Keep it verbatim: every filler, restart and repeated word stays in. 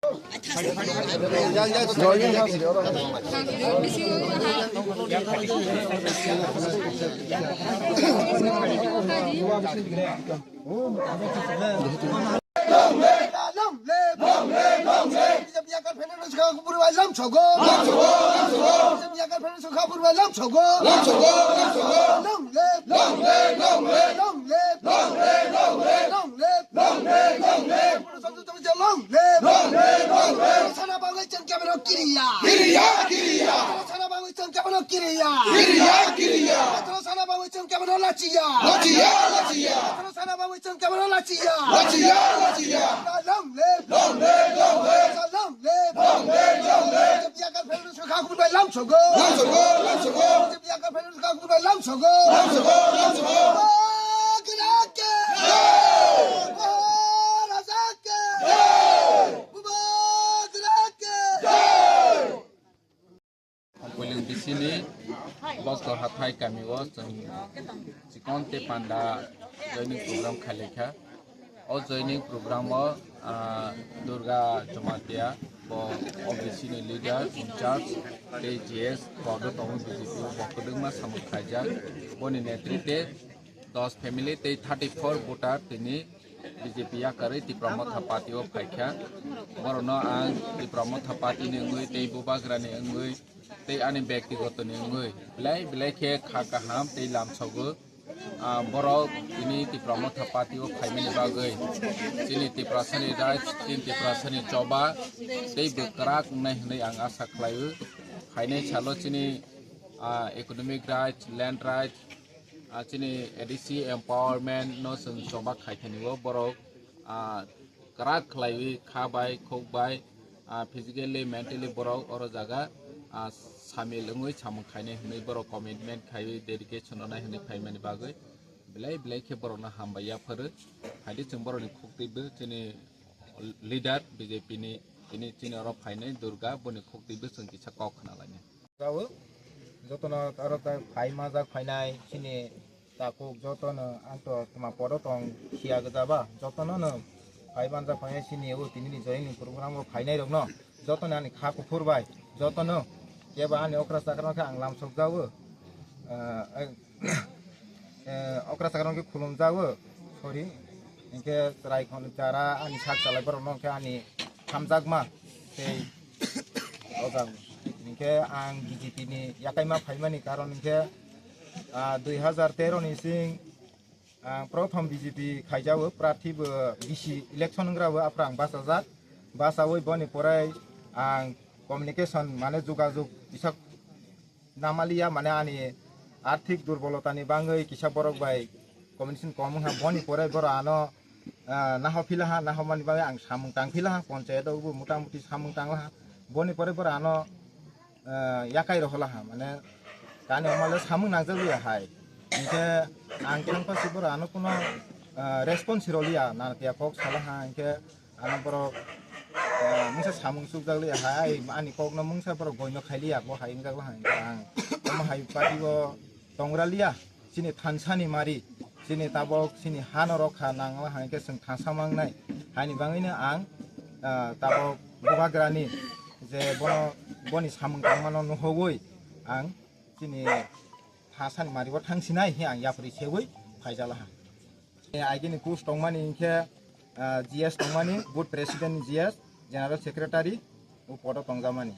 Long live! Long live! Long live! B J P yakar federal sokha purbai lam sogo. Lam sogo, lam sogo. B J P yakar federal sokha purbai lam sogo. Lam sogo, lam sogo. Long live! Long live! Long live! Long live! Long live! Long live! Long live! Long live! Long live! Long live! Long live! Sana bagwi chwng kebeno kiriya. Kiriya, kiriya. Sana bagwi chwng kebeno kiriya. Kiriya, kiriya. Sana bagwi chwng kebeno lachiya. Lachiya, lachiya. Sana bagwi chwng kebeno lachiya. Lachiya, lachiya. Long live. Long live, long live. Long live. Long live, long live. B J P yakar federal sokha purbai lam sogo. Lam sogo, lam sogo. B J P yakar federal sokha purbai lam sogo. Lam sogo, lam sogo. Bubagra ki jai. Maharaja ki jai. Bubagra ki jai. Poilung bisini Bostor hathai kami o chwng chikon tei panda joining program khailaikha. O joining program o, ah, Durga Jamatia bo O B C ni leader in charge tei G S kodo tongo B J P o bo kwbangma samung khaijak. Boni netrite dos family tei thirty four voter tini B J P yakarwi Tipra Motha Party o phaikha. Borokno ang Tipra Motha Party ni wngwi tei Bubagra ni wngwi tei ani byaktigoto ni wngwi belai belai khe kha kaham tei lamsogo. Ah, borok tini Tipra Motha Party o phaimani bagwi chini Tiprasani rights, chini Tiprasani choba tei bwkrak wngnai hwnwi ang asa khlaio. Phainai salo chini, ah, economic rights, land rights, ah, chini A D C empowerment no chwng choba khaithani o borok, ah, kwrak khlaiwi kha bai, khuk bai, ah, physically, mentally borok oro jaga, ah, samil wngwi samung khainai hwnwi borok commitment khaiwi dedication rwnai hwnwi phaimani bagwi belai belai khe borokno hambai yapharo. Phaidi chwng borokni khuktwibo chini leader B J P ni tini chini oro phainai Durga boni khuktwibo chwng kisa kok khna lainai. Jao, jotono aro ta phai majak phainai chini takhuk jotono ang to tma podo tong siya gajaba jotono no phai manjak phainai chini o tini ni joining program o phainai rokno jotono ani kha kuphur bai jotono kebo ani okra chakra khe ang lamsok jao. Ah, eh, okra chakra khe khulum jao, sorry, hinkhe chwrai khon chara ani sak chalai borok no khe ani hamjakma tei ojak. Hinkhe ang B J P ni yakaima phaimani karon hinkhe, ah, dui hazar tero ni sing ang prothom B J P khaijao, prarthi bo B C election wnggra bo aphra ang bachajak. Bachawi boni porai ang communication mane jogajog kisa namaliya, mane ani arthik durbolotani bangwi kisa borok bai communication kom wngkha, boni pore borok ano, ah, naho philaha, naho mani bagwi ang samung tang philaha, ponchayat o bo mota muti samung tang laha, boni pore borok ano, ah, yakai roholaha, mane kani omale samung nangjak liya hai, hinkhe ang thangpasi borok ano kuno, ah, response roliya, nantiya kok salaha, hinkhe Ano borok, eh, mungsa samung chukjak liya hai, ani kokno mungsa borok goino khai liya, bo hai wngkha, bo hai wngkha ang. Omo hai party o tongra liya, chini thansa ni mari, chini tabok, chini hano rok kha nang la hai khe chwng thansa mangnai. Haini bangwi no ang, eh, tabok Bubagra ni je bono, boni samung tangmano nuhogwi ang chini thansa ni mari o thang sinai hi ang yapri sewi phaijak laha. Agini post tongmani hinkhe, ah, G S tongmani, Booth President G S, General Secretary, o podo tongjakmani.